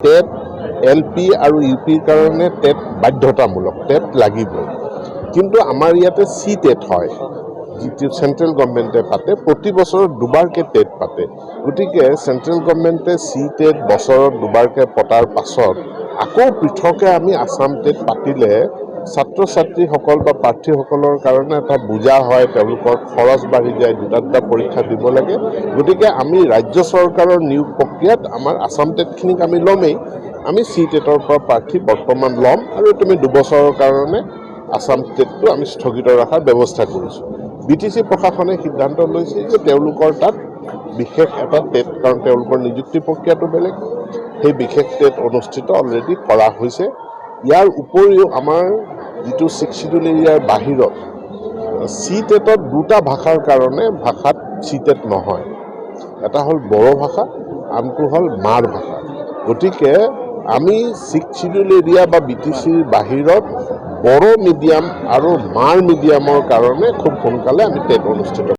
TET L P আৰু U পিৰ কাৰণে টেট বাধ্যতামূলক, টেট লাগিবই। কিন্তু আমাৰ ইয়াতে চি টেট হয়, যিটো চেণ্ট্ৰেল গভমেণ্টে পাতে। প্ৰতি বছৰত দুবাৰকৈ টেট পাতে। গতিকে চেণ্ট্ৰেল গভমেণ্টে চি টেট বছৰত দুবাৰকৈ পতাৰ পাছত আকৌ পৃথকে আমি আছাম টেট পাতিলে ছাত্ৰ ছাত্ৰীসকল বা প্ৰাৰ্থীসকলৰ কাৰণে এটা বোজা হয়, তেওঁলোকৰ খৰচ বাঢ়ি যায়, দুটা দুটা পৰীক্ষা দিব লাগে। গতিকে আমি ৰাজ্য চৰকাৰৰ নিয়োগ প্ৰক্ৰিয়াত আমাৰ আছাম টেটখিনিক আমি ল'মেই, আমি চি টেটৰ পৰা প্ৰাৰ্থী বৰ্তমান ল'ম আৰু এইটো আমি 2 বছৰৰ কাৰণে আছাম টেটটো আমি স্থগিত ৰখাৰ ব্যৱস্থা কৰিছোঁ। বি টি চি প্ৰশাসনে সিদ্ধান্ত লৈছে যে তেওঁলোকৰ তাত বিশেষ এটা টেট, কাৰণ তেওঁলোকৰ নিযুক্তি প্ৰক্ৰিয়াটো বেলেগ, সেই বিশেষ টেট অনুষ্ঠিত অলৰেডি কৰা হৈছে। ইয়াৰ উপৰিও আমাৰ যিটো ছিক্স চিডিউল এৰিয়াৰ বাহিৰত চি টেটত দুটা ভাষাৰ কাৰণে ভাষাত চি টেট নহয়। এটা হ'ল বড়ো ভাষা, আনটো হ'ল মাৰ ভাষা। গতিকে আমি ছিক্স চিডিউল এৰিয়া বা বি টি চিৰ বাহিৰত বড়ো মিডিয়াম আৰু মাৰ মিডিয়ামৰ কাৰণে খুব সোনকালে আমি টেট অনুষ্ঠিত